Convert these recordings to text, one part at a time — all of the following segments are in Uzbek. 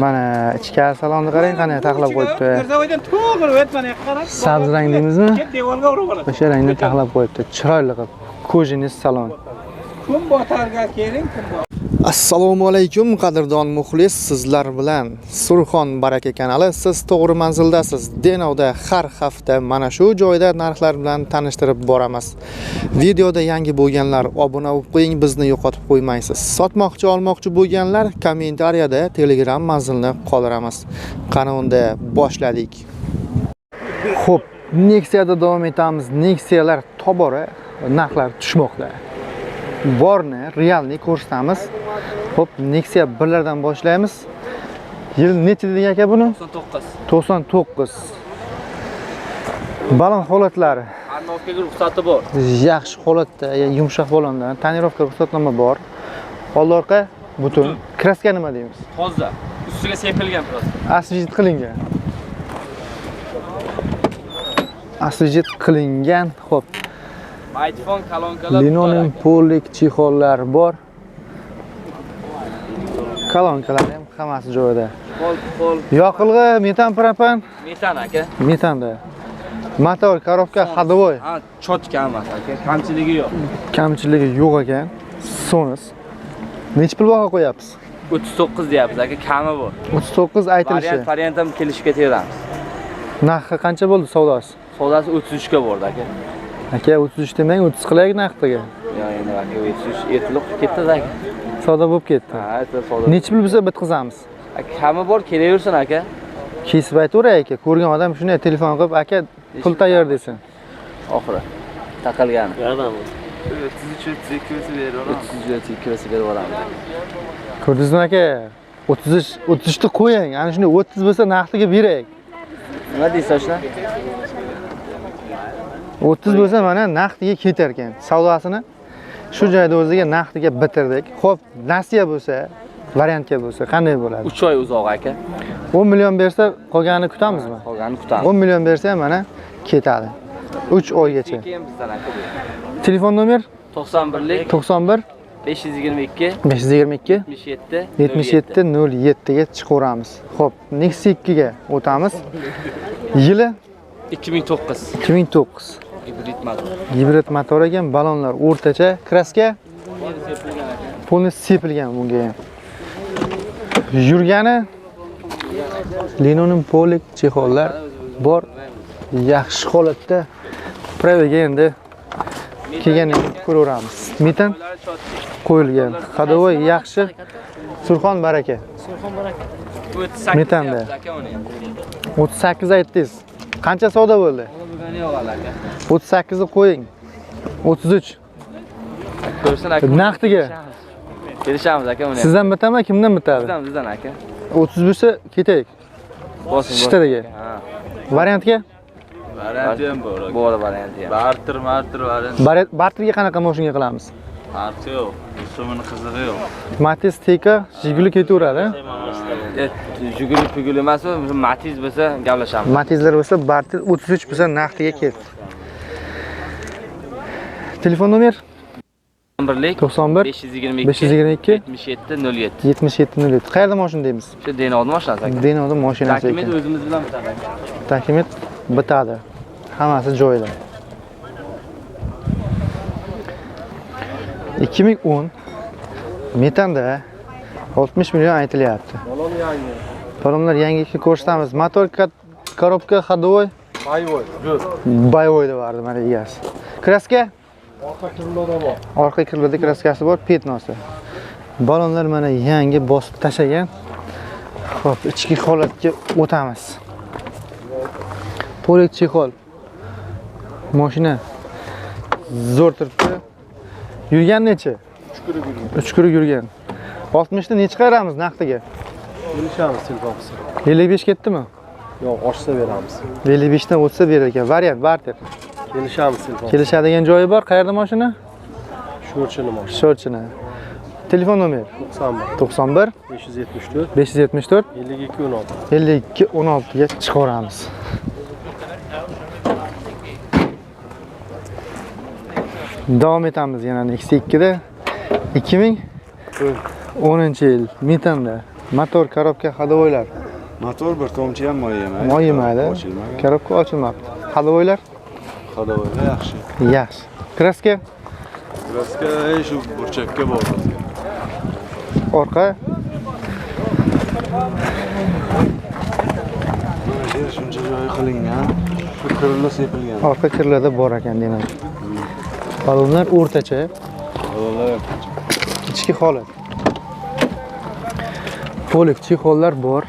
Mana ichkari salonni qarang, qanday taxlab qo'yibdi. Sabz rang deymizmi? O'sha rangni taxlab qo'yibdi. Chiroyli qilib. Kojiniy salon. Kun botarga keling, kun bor. Assalomu alaykum qadrdon muxlis, sizlar bilan Surxon Baraka kanali. Siz to'g'ri manzildasiz. Denovda har hafta mana shu joyda narxlar bilan tanishtirib boramiz. Videoda yangi bo'lganlar obuna bo'lib qo'ying, bizni yo'qotib qo'ymaysiz. Sotmoqchi, olmoqchi bo'lganlar kommentariyada Telegram manzilini qoldiramiz. Qani unda boshladik. Xo'p, Nexia'da davom etamiz. Nexia'lar tobora narxlar tushmoqda. Borni realni ko'rsatamiz. Xo'p, Nexia birlardan boshlaymiz. Yil necha dedik aka buni? 99. 99. Balon holatlari. Arnovkaga ruxsati bor. Yaxshi holatda, yumshoq balondan tonirovka ruxsatnoma bor. Oldi orqa butun. Kraska nima deymiz? Toza. Ustiga sepilgan prosta. Asvijit qilingan. Asvijit qilingan. Xo'p. Maytfon kolonkalar. Linoleum pollik chexollar bor. Kolonkalar ham hammasi joyida. Pol. Yoqilg'i metan propan? Metan aka. Metanda. Motor, korobka, ходовой. Ha, chotka hammasi aka. Kamchiligi yo'q. Kamchiligi yo'q ekan. So'nis. Necha pul baho qo'yapsiz? 39 deyapmiz aka, kami bor. 39 aytilishi. Variant ham kelishib ketaveramiz. Narxi qancha bo'ldi savdosi? Savdosi 33 ga bordi aka. Aka 33 demang, 30 qilaylik narxiga. Yo'q, endi aka 33 ertalab ketdi aka. Savdo bo'lib ketdi. Ha, ertalab savdo. Necha pul bo'lsa bitqizamiz? Kami bor, kelaversin aka. Kesib aytaveray aka, ko'rgan odam shunday telefon qilib, aka pul tayyor desin. Oxiri taqalgani. Yordam. 33 32 bo'lsa beraveramiz. 33 32 bo'lsa berib yuboramiz. Ko'rdingizmi aka? 33 33 ni qo'ying, ana shunday 30 bo'lsa narxiga beraylik. Nima deysiz oshna? 30 bo'lsa mana naqdiga ketar ekan. Savdosini shu joyda o'ziga naqdiga bitirdik. Xo'p, nasiya bo'lsa, variantga bo'lsa qanday bo'ladi? 3 oy uzoq aka. 10 million bersa qolganini kutamizmi? Qolganini kutamiz. 10 million bersa ham mana ketadi. 3 oygacha. Keyin bizdan aka. Telefon nomer 91 91 522 522 77 77 07 ga chiqaveramiz. Xo'p, Nexia 2 ga o'tamiz. Yili 2009. 2009. Gibrid motor. Gibrid motor ekan, balonlar o'rtacha, kraska polni sepilgan bunga ham. Yurgani linoleum polik chexollar bor, yaxshi holatda. Pravaga endi kelganini ko'raveramiz. Metan qo'yilgan, ходовой yaxshi. Surxon Baraka. Surxon Baraka. 38 Metanda. 38 aytdingiz. Qancha savdo bo'ldi? Bo'lgani yo'q hali aka. 38 ni qo'ying. 33. Ko'rsin aka. Naqdiga. Kelishamiz aka uni. Sizdan bitami, kimdan bitadi? Bizdan aka. 30 bo'lsa ketaylik. Bosing. Shtiriga. Ha. Variantga? Varianti ham bor aka. Bor varianti ham. Barter, marter variant. Barterga qanaqa mashina qilamiz? Farqi yo'q. Sumini qizig'i yo'q. Matiz Teka, Jiguli ketaveradi. Jiguli puguli emas, Matiz bo'lsa gaplashamiz. Matizlar bo'lsa barter 33 bo'lsa naqdiga ketdi. Telefon nomer 91 91 522 522 77 07. 77 07. Qayerda mashina deymiz? Shu Denovni mashinasi aka. Denovni mashinasi ekan. Dokument o'zimiz bilan bitadi aka. Dokument bitadi. Hammasi joyida. 2010 metanda 60 million aytilyapti. Balon yangi. Balonlar yangi ko'rsatamiz. Motor, korobka, ходовой, Boyvoy, zo'r. Boyvoy devardi mana egasi. Kraska? Orqa kirloda bor. Orqa kirloda kraskasi bor, petnosi. Balonlar mana yangi bosib tashagan. Xo'p, ichki holatga o'tamiz. Polik chexol. Mashina zo'r turibdi. Yurgan necha? 3 kuruq yurgan. 3 kuruq yurgan. 60 ni necha qayeramiz naqdiga? Kelishamiz telefon qilsa. 55 ketdimi? Yo'q, oshsa beramiz. 55 dan o'tsa berar ekan. Variant barter. Kelishamiz telefon. Kelishadigan joyi bor. Qayerda mashina? Sho'rchini mashina. Sho'rchini. Telefon nomer 91 91 574 574 52 16. 52 16 ga chiqaramiz. Davom etamiz yana Nexia 2 da. 2010-yil metanda. Motor, korobka, ходовойlar. Motor bir tomchi ham moy yemaydi. Moy yemaydi. Korobka ochilmabdi. Ходовойlar? Ходовойlar yaxshi. Yaxshi. Kraska? Kraska shu burchakka bor. Orqa? Mana yer shuncha joyi qilingan. Shu kirlar sepilgan. Orqa kirlarda bor ekan demak. Balonlar o'rtacha. Balonlar o'rtacha. Ichki holat. Polik chexollar bor.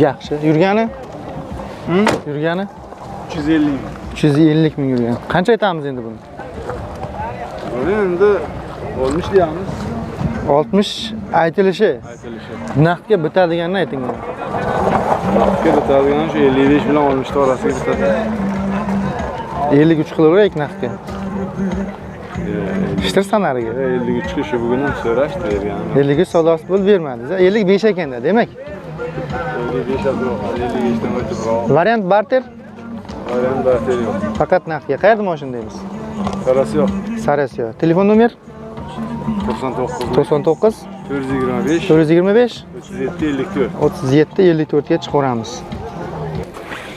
Yaxshi. Yurgani? Yurgani? 350 ming. 350 ming yurgan. Qancha aytamiz endi buni? Buni endi 60 deyamiz. 60 aytilishi. Aytilishi. Naqdga bitadiganini ayting. Naqdga bitadigan shu 55 bilan 60 orasiga bitadi. 53 qilaveraylik naqdga. Ishtirsan nariga. 53 ga shu bugun ham so'rashdi bergan. 53 savdosi bo'lib bermadingiz. 55 ekanda, demak. 55 atrof, 55 dan o'tibroq. Variant barter? Variant barter yo'q. Faqat naqdga. Qayerda mashina deymiz? Sarasi yo'q. Sarasi yo'q. Telefon nomer? 99 99 425 425 37 54. 37 54 ga chiqaramiz.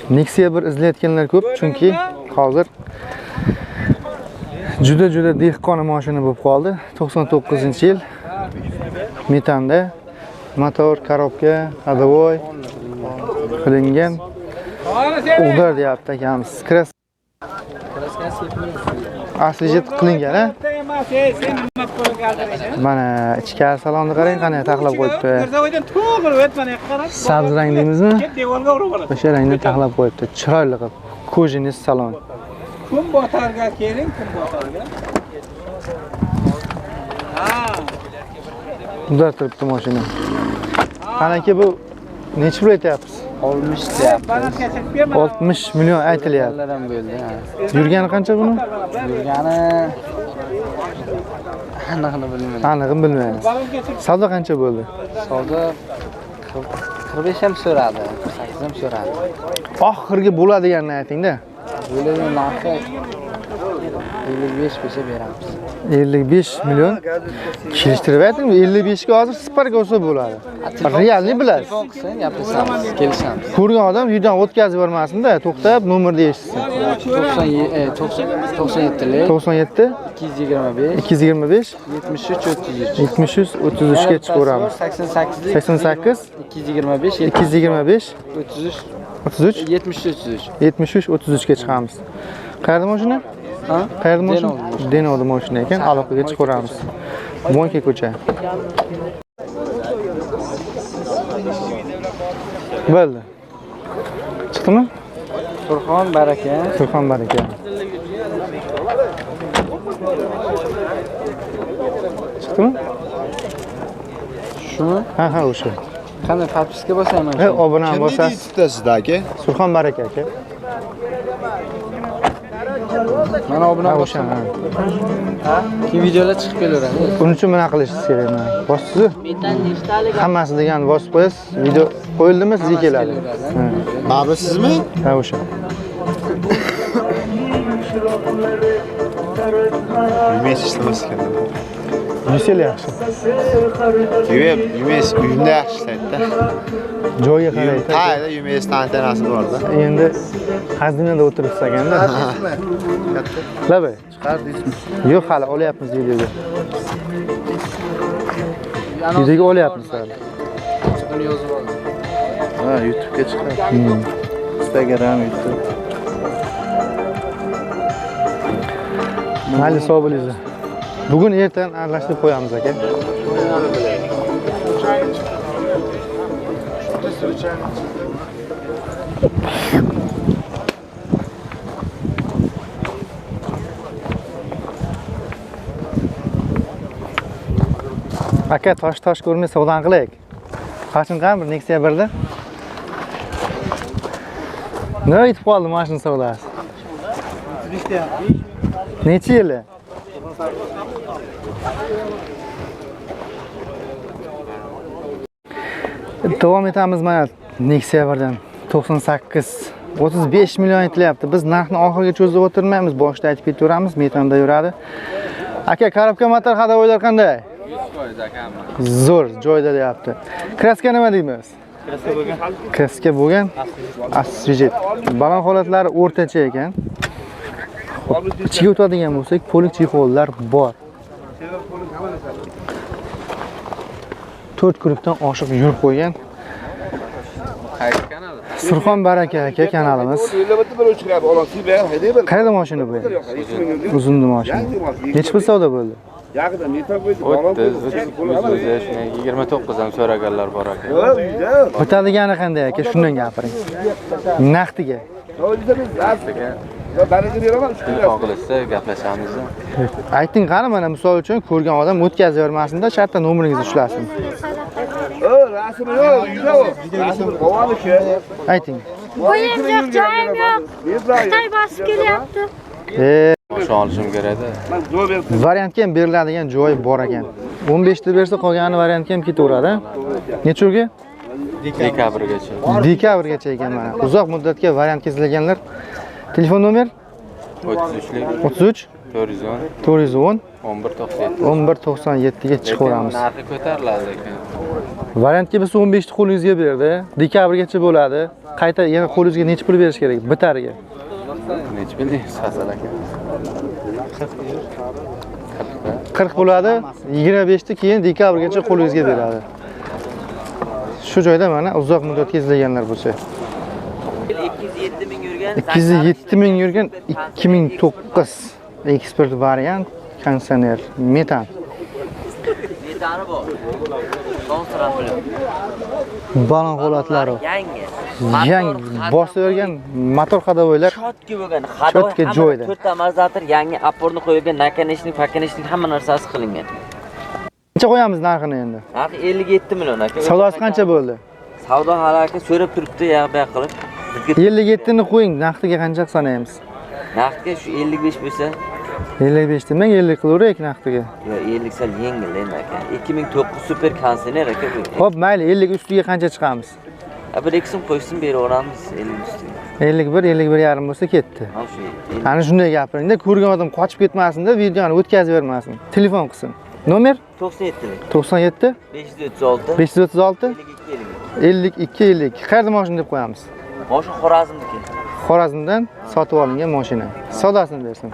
Nexia bir izlayotganlar ko'p, chunki hozir juda dehqon mashina bo'lib qoldi. 99-yil metanda motor, korobka, ходовой qilingan. Udar deyapti akamiz. Aslijet qilingan, ha? Mana ichkari salonni qarang, qanday taxlab qo'yibdi. Sabz rang deymizmi? O'sha rangni taxlab qo'yibdi, chiroyli qilib. Kojini salon. Kun botarga keling, kun botarga. Ha. Udar turibdi mashina. Qanaki bu necha pul aytyapsiz? 60 deyapmiz. 60 million aytilyapti. Ham bo'ldi, ha. Yurgani qancha buni? Yurgani aniqini bilmayman. Anig'ini bilmaymiz. Savdo qancha bo'ldi? Savdo 45 ham so'radi, 48 ham so'radi. Oxirgi bo'ladiganini ayting-da. Bo'ladigan narxi 55 bo'lsa beramiz. 55 million. Kelishtirib ayting, 55 ga hozir Spark olsa bo'ladi. Realni bilasiz. Telefon qilsang gaplashamiz, kelishamiz. Ko'rgan odam uydan o'tkazib yubormasin-da, to'xtab nomerni eshitsin. 97 97 225 225 73 33 73 33 ga chiqaveramiz. 88 88 225 225 33 33 73 33 73 33 ga chiqamiz. Qayerda mashina? Ha? Qayerda mashina? Denovda mashina ekan, aloqaga chiqaveramiz. Mo'nka ko'cha. Bo'ldi. Chiqdimi? Surxon baraka. Surxon baraka. Chiqdimi? Shumi? Ha, ha, o'sha. Qanday podpiska bosayman? Ha, obuna bosasiz. Tutasiz aka. Surxon baraka aka. Mana obuna o'sha. Ha? Keyin videolar chiqib kelaveradi. Buning uchun nima qilishingiz kerak mana. Bosasiz. Hammasi degan bosib qo'yasiz, video qo'yildimi sizga keladi. Mana bu sizmi? Ha, o'sha. UMS ishlamas ekan. Yusel yaxshi. UMS uyimda yaxshi ishlaydi-da. Joyiga qaraydi. Tayda UMS antenasi bor-da. Endi xazinada o'tiribsiz ekanda. Labay. Chiqardingizmi? Yo'q, hali olyapmiz videoga. Videoga olyapmiz hali. Buni yozib oldim. Ha, YouTube'ga chiqadi. Instagram, YouTube. Mayli, sog' bo'linglar. Bugun ertadan aralashtirib qo'yamiz aka. Aka, tosh ko'rmay savdoni qilaylik. Qachon qani bir Nexia birda? Nima yetib qoldi mashina savdosi? Necha yili? Davom etamiz mana Nexia birdan 98 35 million aytilyapti. Biz narxni oxiriga cho'zib o'tirmaymiz, boshida aytib ketaveramiz, metanda yuradi. Aka, korobka motor ходовойlar qanday? Zo'r joyda deyapti. Kraska nima deymiz? Kraska bo'lgan. Освежить. Balon holatlari o'rtacha ekan. Xo'p, ichiga o'tadigan bo'lsak, polik chexollar bor. 4 kulukdan oshiq yurib qo'ygan. Surxon Baraka aka kanalimiz. Qayerda mashina bu? Uzunli mashina. Necha pul savdo bo'ldi? 30, 29 ham so'raganlar bor aka. Bitadigani qanday aka? Shundan gapiring. Naqdiga. Telefon qilishsa gaplashamiz. Ayting qani, mana misol uchun ko'rgan odam o'tkazib yubormasin-da, shartta nomeringizni ushlasin. Ayting. Bo'yim yo'q, joyim yo'q. Xitoy bosib kelyapti. O'sha olishim kerak-da. Variantga ham beriladigan joyi bor ekan. 15 ta bersa, qolgani variantga ham ketaveradi. Necha? Dekabrgacha. Dekabrgacha ekan mana. Uzoq muddatga variantga izlaganlar. Telefon nomer 33 33 410 410 1197. 1197 ga chiqaveramiz. Narxi ko'tariladi ekan. Variantga biz 15 ta qo'lingizga berdi. Dekabrgacha bo'ladi. Qayta yana qo'lingizga necha pul berish kerak? Bitariga. Necha pul deysiz Hasan aka? 40 bo'ladi. 25 ta keyin dekabrgacha qo'lingizga beradi. Shu joyda mana uzoq muddatga izlaganlar bo'lsa. 207 ming yurgan. 207 ming yurgan 2009 eksport variant konditsioner metan. Metani bor. Balon holatlari. Yangi. Yangi bosib motor ходовойlar chotki bo'lgan, ходовой joyida. 4 ta amortizator, yangi опорni qo'yilgan, nakonechnik, pakonechnik hamma narsasi qilingan. Qancha qo'yamiz narxini endi? Narxi 57 million aka. Savdosi qancha bo'ldi? Savdo hali aka so'rab turibdi, yoq bu yoq qilib. 57 ni qo'ying, naqdiga qancha sanaymiz? Naqdga shu 55 bo'lsa. 55 demang, 50 qilaveraylik naqdiga. Yo, 50 sal yengil endi aka. 2009 super konditsioner aka bu. Xo'p, mayli, 50 ustiga qancha chiqamiz? Bir ikki so'm qo'ysin, beraveramiz 50 ustiga. 51, 51,5 bo'lsa ketdi. Ana shunday gapiring-da, ko'rgan odam qochib ketmasin-da, videoni o'tkazib bermasin. Telefon qilsin. Nomer 97. 97 536 536 52 52 52. Qayerda mashina deb qo'yamiz? Mashina Xorazmniki. Xorazmdan sotib olingan mashina. Savdosini bersin.